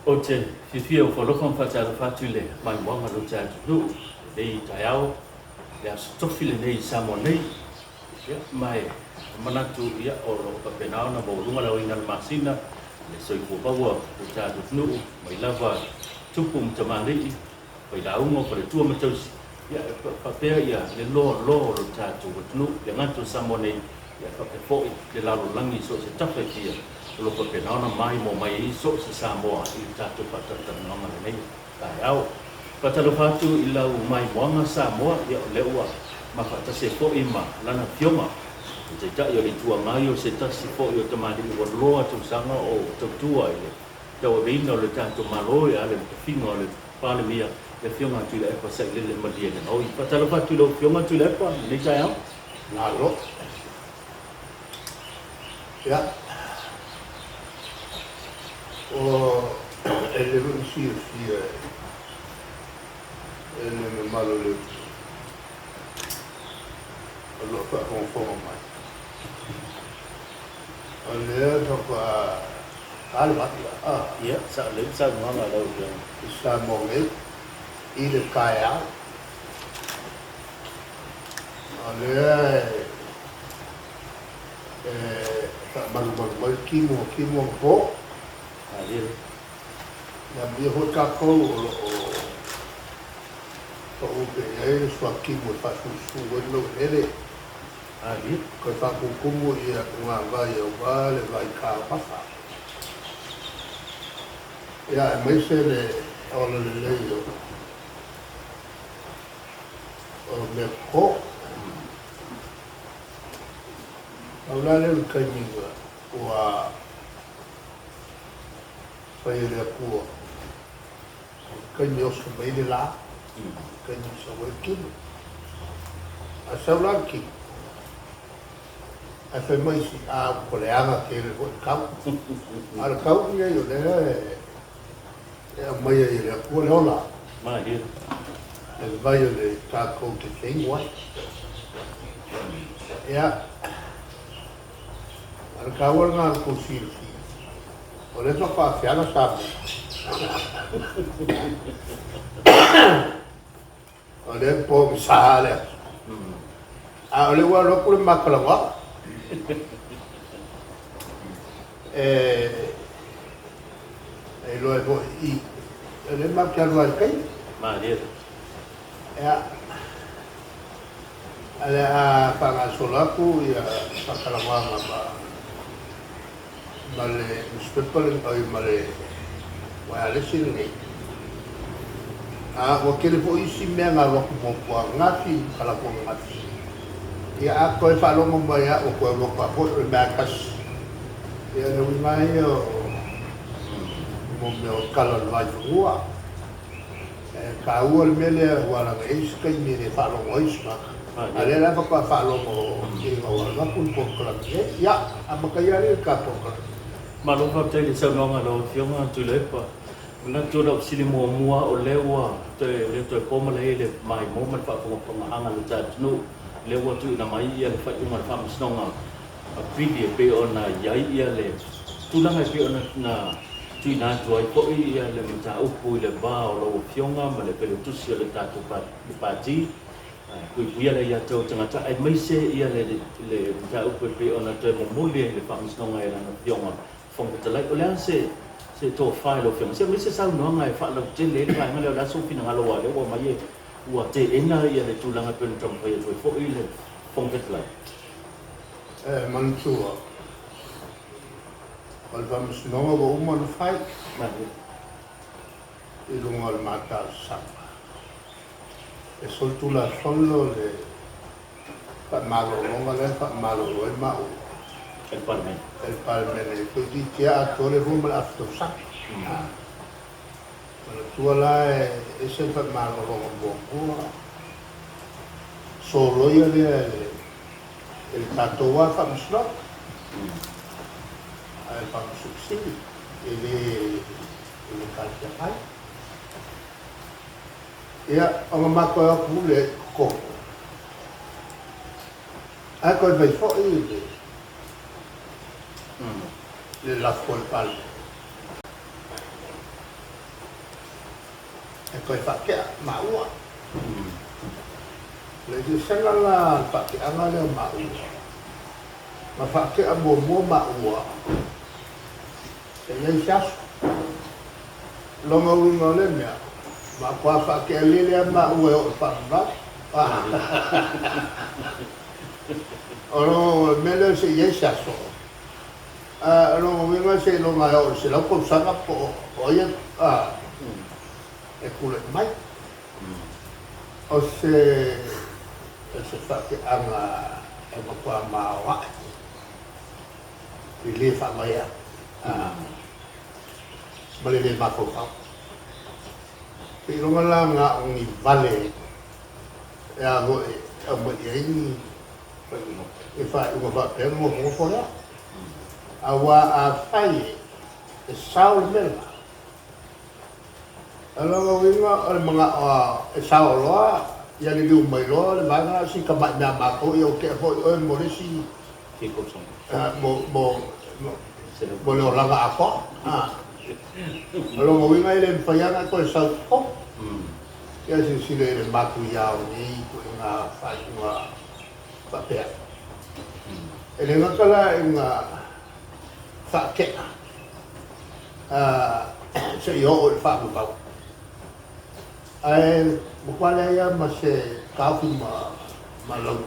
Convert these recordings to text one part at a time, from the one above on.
Ou te fiafia e ofo alofa ma faatalofa atu i le maimoaga o lo tatou atunuu i lenei taeao, le Aso Tofi lenei i Samoa nei. Ia, ma e manatu, ia, o lo o faapena ona maualuga le aoina o le masina, le soifua maua o lo tatou atunuu, mai lava tupu ma tamalii, failauga, faletua ma tausi, ia, e faapea ia le loaloa o lo tatou atunuu, le gata o Samoa nei, ia, faapea foi le lalolagi i so o se tafa e fia, o lo o faapena ona maimoa mai ai so o se Samoa i le tatou faatalatalanoaga lenei taeao. Faatalofa atu i lau maimoaga Samoa, ia o lea ua ma faatasi ai foi ma lana Afioga, le Taitai o le Itu Agai o se tasi foi o tamalii ua loa tausaga o tautua i le tauaveina o le tatou Malo e ala i le tofiga o le Palemia, le Afioga a Tuilaepa Sailele Malielegaoi. Faatalofa atu i lau Afioga Tuilaepa i lenei taeao. Malo. Ia, e lelei foi le silafia e le mamalu o le atunuu o lo o faafogafoga mai, o lea faatoa ta le 8 a. Ia, sao lelei le saunoaga a lau Afioga. I Samoa nei i le taeao. O lea e faamalumalu mai le timu o timu anapo. Ia amuia foi tatou o lo o pau pea i ai le suatimu e faasusu ai le laueleele. Toe faatumutumu ia tugavai aua le vai taumafa. Ia aemaise le ola lelei o mea toto. Pau la lea o le taimi ua fai e le Atua, o le taimi e oso mai ai le la, o le taimi e sau ai le tino. A sau la le tino, ae fai mai isi, a, ua leaga tele foi le tau. A o le tau lenei o lea e aumai ai e le Atua le ola. Le vai o le tatou te feinu ai. Ia, a o le taua lena o le tou silafia, o lea faatoa feala Samoa. O lea e pogisa le aso. A o lea ua alu atu le ma talanoaga. E iloa ai foi i i, o lea matou te alu lava i le taimi. Malie. Ia, o le a faagasolo atu ia faatalanoaga ma le nusipepa lenei, ma le uaealesi lenei. A ua tele foi isi mea na alu atu muamua ananafi ma talaatu ananafi. Ia a toe faalogo mai lava ua toe alu atu lava foi, o le mea lava e tasi. Ia o le uiga lava ia o mea o tala o le vaifanua. E taua le mea lea aua leaga e i ai se taimi e le faalogo ai se tagata. A o lea la faatoa faalogo ina ua alu atu le polokalame nei. Ia, amata ia alii le ta polokalame. Malo faafetai i le saunoaga a lau Afioga Tuilaepa. Manatu o lau fesili muamua o lea ua toe le toe po malae i le maimoa ma le faafogafogaaga a le ta atunuu, lea ua tuuina mai ia le faaiuga a le Faamasinoga Apili e pei ona i ai ia le tulaga e pei ona na tuuina atu ai foi ia le mataupu i le va o lau Afioga ma le Failautusi o le tatou Pati Puipuia le Aiatatau o Tagata aemaise ia le mataupu e pei ona toe momoli ai i le Faamasinoga e lana Afioga Fofoga Fetalai. O le a se se tofa i lau Afioga? Se aumai se saunoaga e faalautele ai le vaega lea, o le a sou finagalo aua o lea ua aumai ua teena ia le tulaga e pei ona taumafai atu ai foi le Fofoga Fetalai. E manatua, o le faamasinoga ua uma ona fai i luga o le ma talosaga. E solitulafono le faamalologa lea na faamalolo ai maua e le Palemene. E le Palemene e toeitiiti lava atoa le 2 ma le afa tausaga. Manatua la e ese le faamalologa muamua, soloia lea e le tatou lava faamasinoga, ae le Faamasino Sili e le talafeagai. Ia, ona matou o atu lea i totonu, ae toe fai foi le lafo a le Palemene. E toe faatea maua. O le eseesega la o le faateaga lea o maua, na faatea muamua maua e i ai se aso. O lona uiga o lea mea, matua faatea lele lava maua e oo i le faavavau. O le mea lea se i ai se aso, o lona uiga seiloga e oo i le 100 tausaga po o ai e tulai mai. O se o se faateaga e matua maoae i le faavaea ma le le mafaufau. Seiloga la na o ni vale e a foi e aumai i ai ni faaiuga faapea ona nofonofo lea. Aua afai e sao le mea lena, o lona uiga o le manao e sao loa, ia liliu mai loa le vaega lena o si tamai mea a matou, ia ua tea foi oe mo le isi mo le olaga atoa. O lona uiga e le mafai lava ona e toe sau i totonu. Ia silasila i le matuia o nei ituaiga faaiuga faapea. E le gata la ina faatea seia oo i le faavavau, ae matua leai lava ma se taofi ma lau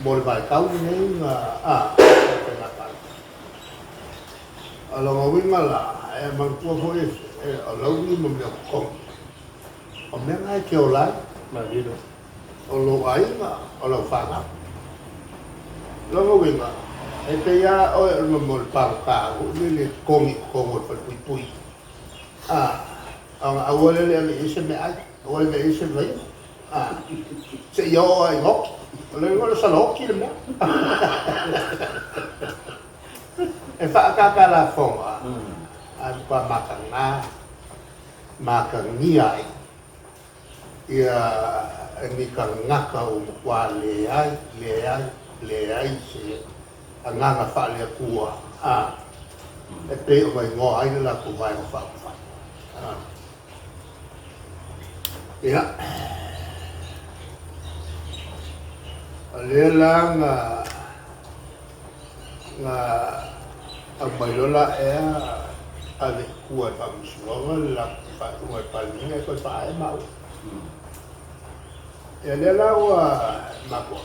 mo le vaitau lenei na faiga palota. O lona uiga la, e manatua foi o lauli ma mea o totogi, o mea na e te ola ai, o lou aiga, o lau fanau. O lona uiga, e pei lava oe o le mea o le palota foi lele e totogi i totonu o le falepuipui, ona aua lea le ave i ai se meaai, aua le ave i ai se vaiga, seia oo lava ina oti. O lona uiga o le sala oti le mea. E faaataata lafoga ae matua mataga, matagia ai ia ni tagata ua matua leai, leai, leai se agaga faale-Atua e pei ona igoa ai le latou Vaega Faaupufai. Ia, o lea la na na aumai loa la ea ave i tua i le Faamasinoga le latou faaiuga a le Palemene ae toe faaee maua. Ia lea la ua mafua.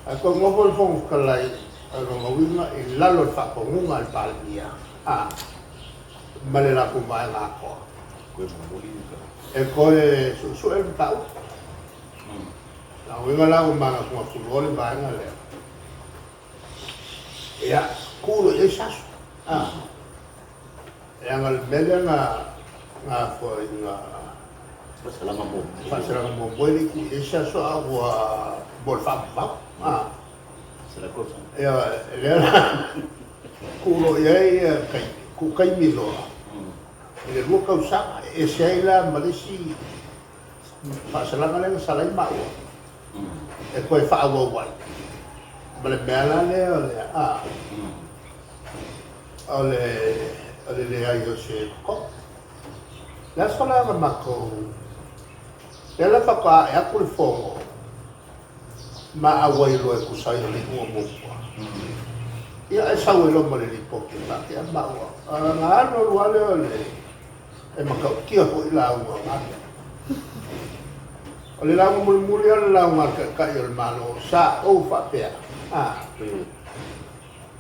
Ae toe nofo le Fofoga Fetalai, o lona uiga i lalo o le faatonuga a le Palemia ma le latou vaega atoa e toe suesue le mataupu. Lona uiga la ua manatunatu loa le vaega lea, ia, tuu loa i ai se aso. Leaga o le mea lea na foi na faasalaga muamua e le i tuu i ai se aso a ua mo le faavavau. Ia, lea la tuu loa i ai taimi, tuu taimi loa i le 2 tausaga e ese ai la ma le isi faasalaga lea na sala ai maua e toe faaauau ai ma le mea la lea o le o le o le leai o se totogi. O le aso la na matou, lea la faatoa ae atu le fono ma auai loa e tusa ai o le iuga muamua. Ia ae sau ai loa ma le lipoti e faatea maua. Na alu alu lava lea o le e matautia foi lauga o na mea. O le lauga mulimuli o le lauga a le Taitai o le Malo sa ou faapea,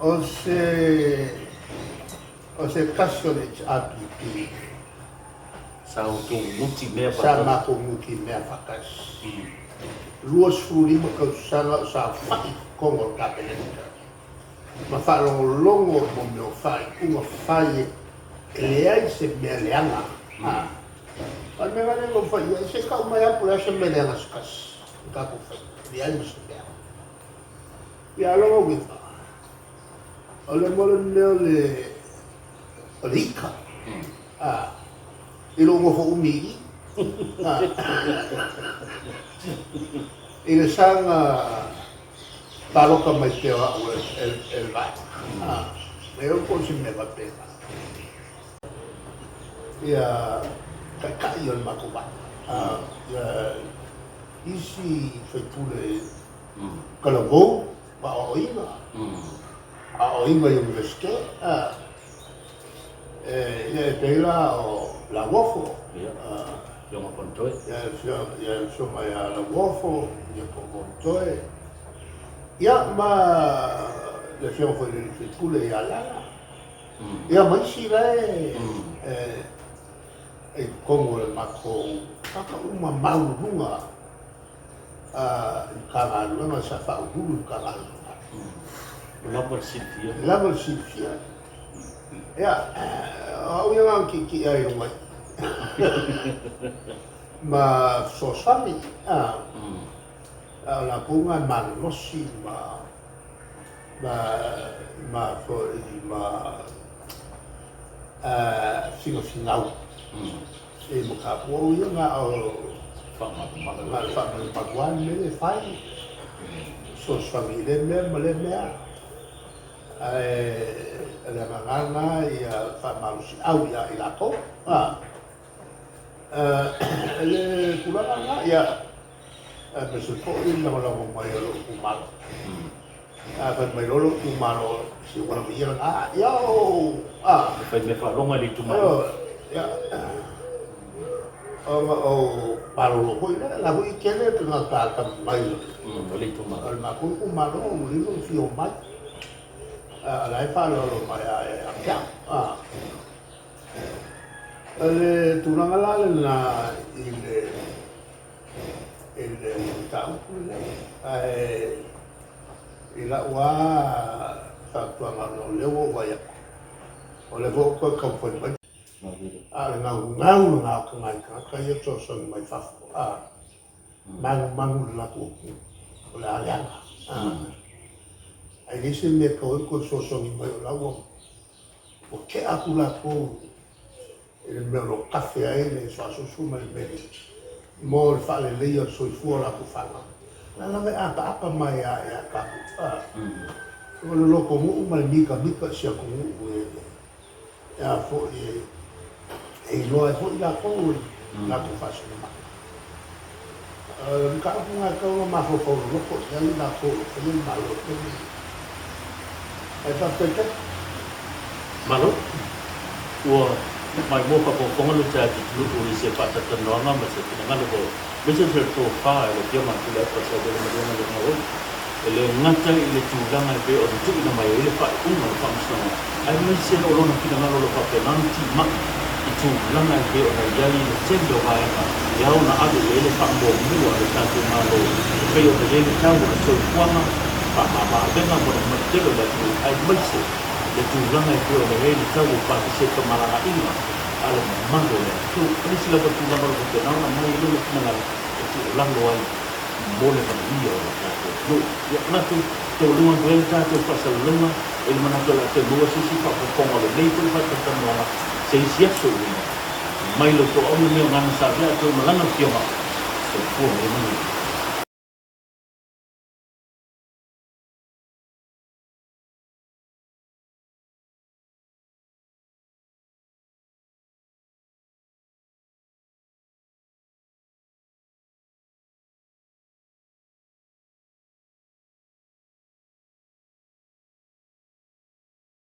o se o se tasi o le HRPP Sa outou nutimea faatasi. Sa matou nutimea faatasi. 25 tausaga o saofai i totonu o le Kapeneta ma faalogologo i mea o faaiuga fai e leai se mea leaga. O le mea la lea na ou fai i ai, se i tau mai lava po o le a se mea leaga se tasi na tatou faia, e leai ma se mea. Ia a o lona uiga, o le mo le mea o le o le ika i lou nofo umi i i. I le saga palota mai pea o au e le vaega. E le o po o se mea faapena. Ia taitai o le matou vaa. Ia isi sui usufono talavou ma aoaoina, aoaoina i Iunivesite, ia e pei la o Lauofo, Ia, Afioga Fonotoe. Ia, le Afioga ia Lauofo, ia po o Fonotoe, ia ma le Afioga foi i le sui usufono ia Lala, ia ma isi la e i totonu o le matou tagata uma maualuluga i Matagaluega sa faauluulu i Matagaluega. Ua lava le silafia. Ua lava le silafia. Ia, o au ia na ona tietie lava i luga i ma fesoasoani, a o latou na e malolosi ma ma ma foi ma finafinau i mataupu. O au ia na o faamalumalu faamalumalu lava le mea lea e fai, fesoasoani i lea mea ma lea mea. Ae o le agaga lena ia faamalosiau ia i latou. O le tulaga lena, ia, aemaise foi le lagolago mai o lou itumalo. A fai mai loa lou itumalo, se ua lava ia lena. Ia o... E fai mea faaloga i le itumalo. Ia, ona ou malolo foi lea, o la foi e tele tagata atamamai o le itumalo. O le matou itumalo ua leva ona fia omai. A o la e faaaloalo mai ia te au. O le tulaga la lena i le i le mataupu lenei, ae i lau lava fautuaga ona o lea ua ou vaai atu, o lea foi ua toe taumafai mai. A o le gaugau lena o nai tagata ia e fesoasoani mai fafo, a manumanu i le latou atunuu o le a leaga. Ae leai se mea e tatau ai ona toe fesoasoani mai o la ua tea atu latou i le mea o lo o tafe ai le suasusu ma le meli mo le faaleleia o le soifua o latou fanau. O la lava e apaapa mai lava ia tatou. O le lotonuu ma le mitamita i si atunuu e a foi e iloa ai foi latou i latou faasinomaga. O le mataupu lena e tatau ona mafaufau loloto i ai latou o lo o faia le Malo i le taimi lenei. Ae faafetai tele. Malo. Ua maimoa faafogafoga le Tuiatua i se faatalatalanoaga ma se finagalo foi aemaise o se tofa i le Afioga ia Tuilaepa Samuel Maliega Legaoi. E le gata i le tulaga e pei ona tuuina mai ai le faaiuga o le Faamasinoga, aemaise o lona finagalo o lo o faapena ona timai i tulaga e pei ona i ai le tele o vaega e ao ona ave i ai le faamuamua a le tatou Malo e pei ona i ai le tau o le soifuaga, faamama-avega mo le mamalu tele o le atunuu, aemaise le tulaga e pei ona i ai le tau o pasese femalagaaiga a le mamalu o le atunuu. O nisi lava tulaga o lo o faapena ona aumai ai lona finagalo e tuualalo ai mo le manuia o le tatou atunuu. Ia manatu, taualuga atu ai le tatou faasalalauga i le manatu o le a toe maua se isi faaopoopoga o lenei foi faatalatalanoaga se isi aso i luma. Mai lo outou aumi mea o Gana Savea a toe malaga le Afioga. Soifua ma ia manuia.